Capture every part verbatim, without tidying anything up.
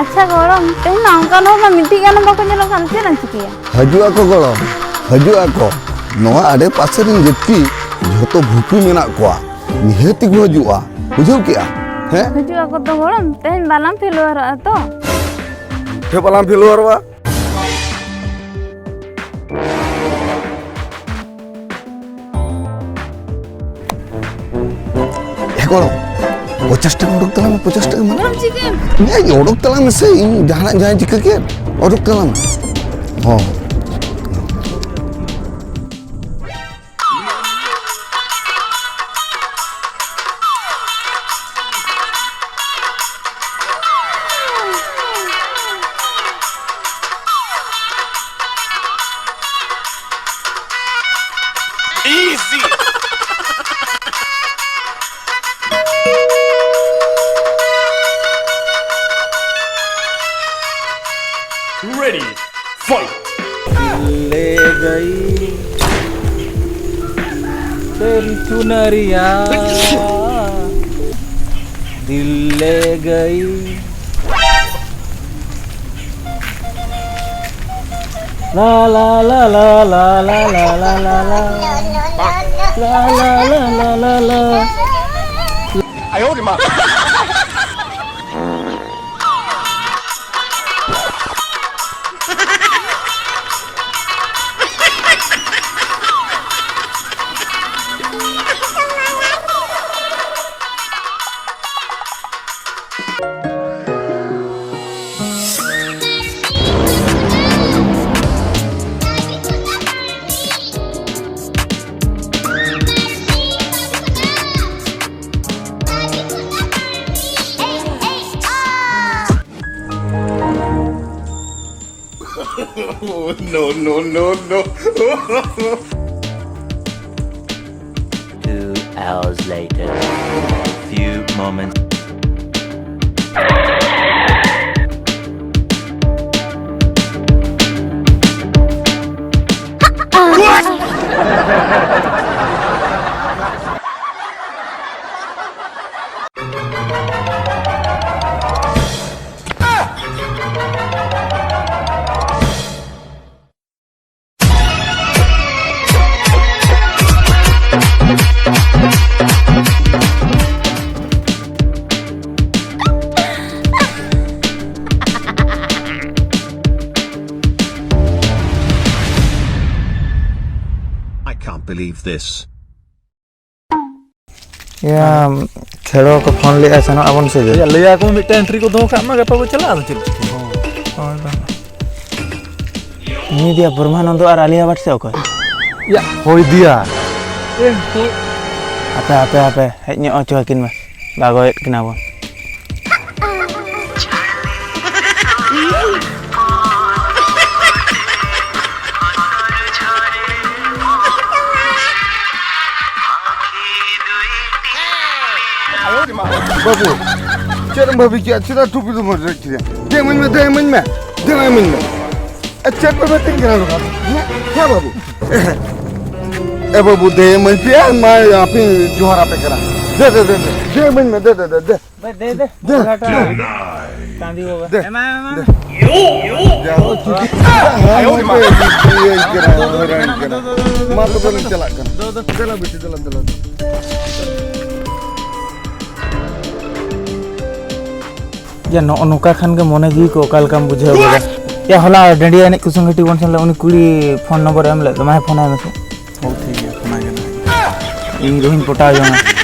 ᱟᱪᱪᱷᱟ ᱜᱚᱲᱚᱢ, ᱛᱮᱦᱮᱧ ᱢᱟ ᱚᱱᱠᱟᱱ ᱦᱚᱲ ᱢᱟ ᱢᱤᱫᱴᱤᱡ ᱜᱟᱱ ᱦᱚᱸ ᱵᱟᱠᱚ ᱧᱮᱞᱚᱜ ᱠᱟᱱ, ᱪᱮᱫ ᱮᱢ ᱪᱤᱠᱟᱹᱭᱟ? ᱦᱤᱡᱩᱜ ᱟᱠᱚ ᱜᱚᱲᱚᱢ, ᱦᱤᱡᱩᱜ ᱟᱠᱚ᱾ ᱱᱚᱣᱟ ᱟᱰᱮ ᱯᱟᱥᱮ ᱨᱮᱱ ᱡᱟᱹᱛᱤ ᱡᱷᱚᱛᱚ ᱵᱷᱩᱠᱩ ᱢᱮᱱᱟᱜ ᱠᱚᱣᱟ, ᱱᱤᱦᱟᱹᱛ ᱜᱮᱠᱚ ᱦᱤᱡᱩᱜᱼᱟ, ᱵᱩᱡᱷᱟᱹᱣ ᱠᱮᱜᱼᱟ? ᱦᱮᱸ? ᱦᱤᱡᱩᱜ ᱟᱠᱚ ᱛᱚ ᱜᱚᱲᱚᱢ, ᱛᱮᱦᱮᱧ ᱵᱟᱞᱟᱝ ᱯᱷᱮᱞᱣᱟᱨᱚᱜᱼᱟ ᱛᱚ? ᱪᱮᱫ ᱵᱟᱞᱟᱝ ᱯᱷᱮᱞᱣᱟᱨᱚᱜᱼᱟ? ᱮ ᱜᱚᱲᱚᱢ, ᱯᱚᱪᱟᱥ ᱴᱟᱠᱟ ᱩᱰᱩᱠ ᱛᱟᱞᱟᱝ ᱢᱮ, ᱯᱚᱪᱟᱥ ᱴᱟᱠᱟ ᱢᱟᱱᱮ᱾ ᱜᱚᱲᱚᱢ, ᱪᱤᱠᱟᱹᱭᱮᱱ? ᱮᱭ, ᱩᱰᱩᱠ ᱛᱟᱞᱟᱝ ᱢᱮᱥᱮ, ᱤᱧ ᱡᱟᱦᱟᱱᱟᱜ ᱡᱟᱦᱟᱸᱭ ᱪᱤᱠᱟᱹ ᱠᱮᱫ, ᱩᱰᱩᱠ ᱛᱟᱞᱟᱝ ᱢᱮ᱾ ᱦᱚᱸ᱾ Easy. Ready, fight. ले गई तेरी चुनरिया, दिल ले गई। ला ला ला ला ला ला ला ला ला ला। ला ला ला ला ला ला। No, no, no, no. Two hours later. A few moments. Leave this. ᱭᱟ, ᱠᱷᱮᱲᱚ ᱠᱚ ᱯᱷᱳᱱ ᱞᱮᱫᱼᱟ, ᱥᱮᱱᱚᱜ ᱟᱵᱚᱱ ᱥᱮ ᱪᱮᱫ? ᱭᱟ, ᱞᱟᱹᱭ ᱟᱠᱚ ᱢᱤᱫᱴᱟᱝ ᱮᱱᱴᱨᱤ ᱠᱚ ᱫᱚᱦᱚ ᱠᱟᱜ ᱢᱟ, ᱜᱟᱯᱟ ᱵᱚ ᱪᱟᱞᱟᱜᱼᱟ, ᱟᱫᱚ ᱪᱮᱫ ᱪᱤᱠᱟᱹ? ᱦᱳᱭ ᱫᱚ᱾ ᱱᱩᱭ ᱫᱚᱭᱟ ᱵᱨᱚᱦᱢᱟᱱᱚᱱᱫᱚ ᱟᱨ ᱟᱞᱤᱭᱟ ᱵᱷᱟᱴ ᱥᱮ ᱚᱠᱚᱭ? ᱭᱟ, ᱦᱳᱭ ᱫᱤᱭᱟ᱾ ᱦᱟᱯᱮ, ᱦᱟᱯᱮ, ᱦᱟᱯᱮ, ᱦᱮᱡ ᱧᱚᱜ ᱦᱚᱪᱚ ᱟᱹᱠᱤᱱ ᱢᱮ, ᱵᱟᱜᱚᱭᱮᱫ ᱠᱤᱱᱟ ᱵᱚᱱ᱾ ᱵᱟᱹᱵᱩ, ᱪᱮᱫ ᱮᱢ ᱵᱷᱟᱹᱵᱤ ᱠᱮᱜᱼᱟ? ᱪᱮᱫᱟᱜ ᱴᱩᱯᱤ ᱫᱚᱢ ᱦᱚᱨᱚᱜ ᱠᱮᱫᱟ? ᱫᱮ ᱤᱢᱟᱹᱧ ᱢᱮ, ᱫᱮ ᱤᱢᱟᱹᱧ ᱢᱮ, ᱫᱮ ᱤᱢᱟᱹᱧ ᱢᱮ᱾ ᱮ, ᱪᱮᱫ ᱯᱮ ᱢᱮᱛᱟᱹᱧ ᱠᱟᱱᱟ ᱱᱚᱝᱠᱟ? ᱦᱮᱸ, ᱦᱮᱸ ᱵᱟᱹᱵᱩ᱾ ᱮ ᱵᱟᱹᱵᱩ, ᱫᱮ ᱤᱢᱟᱹᱧ ᱯᱮ, ᱢᱟ ᱟᱯᱮ ᱡᱚᱦᱟᱨ ᱟᱯᱮ ᱠᱟᱱᱟ᱾ ᱫᱮ, ᱫᱮ, ᱫᱮ, ᱫᱮ, ᱫᱮ ᱤᱢᱟᱹᱧ ᱢᱮ, ᱫᱮ, ᱫᱮ, ᱫᱮ, ᱫᱮ᱾ ᱵᱟᱭ ᱫᱮ, ᱫᱮ᱾ ᱫᱮ᱾ ᱫᱮ᱾ ᱪᱟᱸᱫᱤ ᱵᱟᱵᱟ᱾ ᱫᱮ᱾ ᱮᱢᱟ, ᱮᱢᱟ᱾ ᱫᱮ᱾ ᱡᱟ ᱦᱳ, ᱪᱩᱴᱤ᱾ ᱦᱟᱭ, ᱦᱟᱭ, ᱦᱟᱭ, ᱤᱭᱟᱹ ᱠᱟᱱᱟ, ᱦᱚᱭᱨᱟᱱ ᱠᱟᱱᱟ᱾ ᱢᱟ ᱛᱚᱵᱮ ᱞᱤᱧ ᱪᱟᱞᱟᱜ ᱠᱟᱱᱟ᱾ ᱫᱮᱞᱟ ᱵᱤᱴᱤ, ᱫᱮᱞᱟ, ᱫᱮᱞᱟ᱾ ᱭᱟ, ᱱᱚᱜᱼᱚ ᱱᱚᱝᱠᱟ ᱠᱷᱟᱱ ᱜᱮ ᱢᱚᱱᱮ ᱡᱤᱣᱤ ᱠᱚ ᱚᱠᱟ ᱞᱮᱠᱟᱢ ᱵᱩᱡᱷᱟᱹᱣ ᱜᱚᱫᱟ᱾ ᱭᱟ, ᱦᱚᱞᱟ ᱰᱟᱹᱰᱤᱭᱟᱹ ᱮᱱᱮᱡ ᱠᱩᱥᱩᱢ ᱜᱷᱟᱹᱴᱤ ᱵᱚᱱ ᱥᱮᱱ ᱞᱮᱱ, ᱩᱱᱤ ᱠᱩᱲᱤ ᱯᱷᱳᱱ ᱱᱚᱢᱵᱚᱨ ᱮᱢ ᱞᱮᱫ ᱫᱚ, ᱢᱟᱭ ᱯᱷᱳᱱ ᱟᱭ ᱢᱮᱥᱮ᱾ ᱦᱳᱭ, ᱴᱷᱤᱠ ᱜᱮᱭᱟ, ᱯᱷᱳᱱ ᱟᱭ ᱠᱟᱱᱟ᱾ ᱤᱧ ᱨᱩᱦᱤᱧ ᱯᱚᱴᱟᱣ ᱡᱚᱝᱟ᱾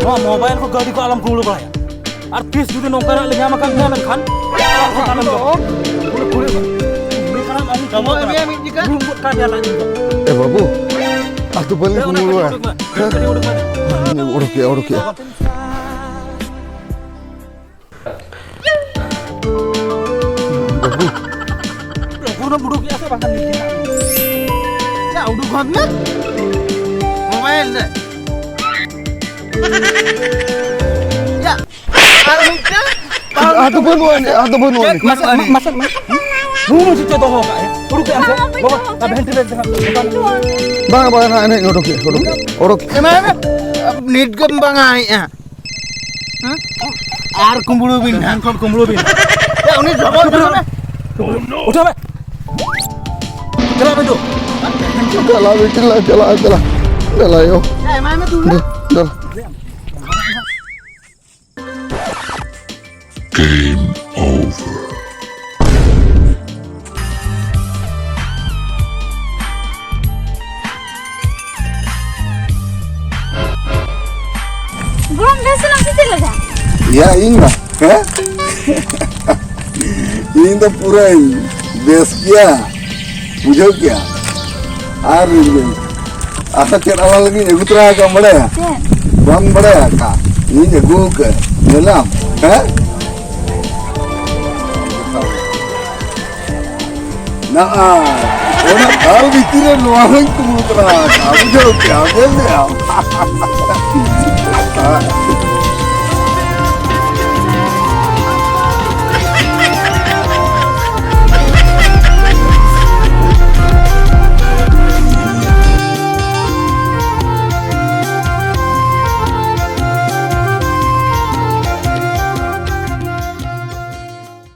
ᱱᱚᱣᱟ ᱢᱳᱵᱟᱭᱤᱞ ᱠᱚ, ᱜᱟᱹᱰᱤ ᱠᱚ ᱟᱞᱚᱢ ᱠᱩᱢᱵᱽᱲᱩ ᱵᱟᱲᱟᱭᱟ᱾ ᱟᱨ ᱛᱤᱥ ᱡᱩᱫᱤ ᱱᱚᱝᱠᱟᱱᱟᱜ ᱞᱮ ᱧᱟᱢ ᱟᱠᱟᱫ ᱢᱮᱭᱟ, ᱢᱮᱱᱠᱷᱟᱱ ᱟᱨᱦᱚᱸ ᱟᱞᱚᱢ ᱫᱚᱦᱚ᱾ ᱩᱱᱤ ᱠᱩᱲᱤ ᱠᱚ, ᱩᱱᱤ ᱠᱟᱱᱟ ᱟᱢ ᱠᱟᱢᱚ ᱮᱢᱮᱭᱟ ᱢᱤᱫ ᱡᱤᱠᱟ᱾ ᱩᱱᱤ ᱜᱚᱫ ᱠᱟᱫᱮᱭᱟ ᱞᱟᱡ ᱨᱮ᱾ ᱮ ᱵᱟᱹᱵᱩ, ᱟᱹᱛᱩ ᱵᱟᱹᱞᱤᱧ ᱮ, ᱚᱱᱟ ᱠᱩᱢᱵᱽᱲᱩ ᱠᱟᱹᱴᱤᱡ ᱵᱟᱲᱟᱭᱟ᱾ ᱩᱰᱩᱠ ᱢᱮ, ᱠᱟᱹᱴᱤᱡ ᱩᱰᱩᱠ ᱢᱮ᱾ ᱚᱰᱚᱠᱮᱜᱼᱟ, ᱚᱰᱚᱠᱮᱜᱼᱟ᱾ ᱵᱟᱹᱵᱩ᱾ ᱯᱩᱨᱟᱹ ᱩᱰᱩᱠ ᱜᱮᱭᱟ ᱥᱮ ᱵᱟᱝᱠᱷᱟᱱ ᱱᱤᱡᱮ ᱦᱟᱸᱜ᱾ ᱭᱟ, ᱩᱰᱩᱠ ᱦᱚᱫ ᱢᱮ᱾ ᱢᱳᱵᱟᱭᱤᱞ ᱨᱮ᱾ ᱭᱟ, ᱟᱨ ᱢᱤᱫᱴᱟᱝ᱾ ᱟᱫᱚ ᱵᱟᱹᱱᱩᱜ ᱟᱹᱱᱤᱡ, ᱟᱫᱚ ᱵᱟᱹᱱᱩᱜ ᱟᱹᱱᱤᱡ᱾ ᱪᱮᱫ ᱵᱟᱹᱱᱩᱜ ᱟᱹᱱᱤᱡ? ᱢᱟᱥᱮ, ᱢᱟᱥᱮ, ᱢᱟᱥᱮ᱾ ᱱᱩᱱᱩ ᱪᱮᱫ ᱫᱚᱦᱚ ᱠᱟᱜ ᱮ? ᱩᱰᱩᱠ ᱮ ᱟᱢ ᱥᱮ? ᱵᱟᱝ, ᱵᱟᱹᱧ ᱵᱟᱵᱟ, ᱫᱚᱦᱚ ᱟᱨ ᱠᱟᱜ᱾ ᱵᱷᱮᱱᱴᱤᱞᱮᱴ ᱫᱚ ᱦᱟᱸᱜ᱾ ᱵᱟᱝ, ᱵᱟᱝ, ᱱᱟᱜ ᱮᱱᱮᱡ ᱚᱰᱚᱠ ᱮ, ᱚᱰᱚᱠ ᱮ, ᱚᱰᱚᱠ ᱮ᱾ ᱮᱢᱟᱭ ᱢᱮ᱾ ᱱᱤᱴ ᱜᱮᱢ ᱵᱟᱝᱟ ᱦᱮᱡᱼᱟ᱾ ᱦᱮᱸ? ᱟᱨ ᱠᱩᱢᱵᱽᱲᱩ ᱵᱤᱱ ᱦᱟᱸᱜ᱾ ᱠᱷᱚᱱ ᱠᱩᱢᱵᱽᱲᱩ ᱵᱤᱱ᱾ ᱮ, ᱩᱱᱤ ᱡᱚᱵᱚᱨ ᱡᱚᱵᱚᱨ ᱢᱮ᱾ ᱩᱴᱷᱟᱹᱣ ᱢᱮ᱾ ᱪᱟᱞᱟᱜ ᱢᱮ ᱫᱩ᱾ ᱪᱟᱞᱟᱜ ᱢᱮ, ᱪᱟᱞᱟᱜ, ᱪᱟᱞᱟᱜ, ᱪᱟᱞᱟᱜ᱾ ᱪᱟᱞᱟᱜ ᱭᱳ᱾ ᱮ, ᱮᱢᱟᱭ ᱢᱮ ᱫᱩ᱾ ᱫᱮ, ᱫᱮ᱾ Game over. ᱜᱚᱲᱚᱢ ᱵᱮᱥ ᱮᱱᱟᱢ ᱥᱮ ᱪᱮᱫ ᱞᱮᱠᱟ? ᱭᱟ, ᱤᱧ ᱢᱟ, ᱦᱮᱸ? ᱤᱧ ᱫᱚ ᱯᱩᱨᱟᱹᱧ ᱵᱮᱥ ᱜᱮᱭᱟ, ᱵᱩᱡᱷᱟᱹᱣ ᱠᱮᱭᱟ᱾ ᱟᱨ ᱤᱧ ᱟᱥᱟ ᱪᱮᱫ ᱟᱞᱟᱝ ᱞᱟᱹᱜᱤᱫ ᱟᱹᱜᱩ ᱛᱚᱨᱟ ᱟᱠᱟᱫ ᱵᱟᱲᱟᱭᱟ? ᱪᱮᱫ? ᱵᱟᱢ ᱵᱟᱲᱟᱭᱟ ᱠᱟ? ᱤᱧ ᱟᱹᱜᱩ ᱟᱠᱟᱫ, ᱧᱮᱞᱟᱢ, ᱦᱮᱸ? ᱱᱚᱜᱼᱚᱭ, ᱚᱱᱟ ᱫᱟᱞ ᱵᱷᱤᱛᱤᱨ ᱨᱮ ᱱᱚᱣᱟ ᱦᱚᱸᱧ ᱠᱩᱢᱵᱽᱲᱩ ᱛᱚᱨᱟ ᱟᱠᱟᱫᱼᱟ, ᱵᱩᱡᱷᱟᱹᱣ ᱠᱮᱜᱼᱟᱢ, ᱧᱮᱞ ᱠᱮᱜᱼᱟᱢ?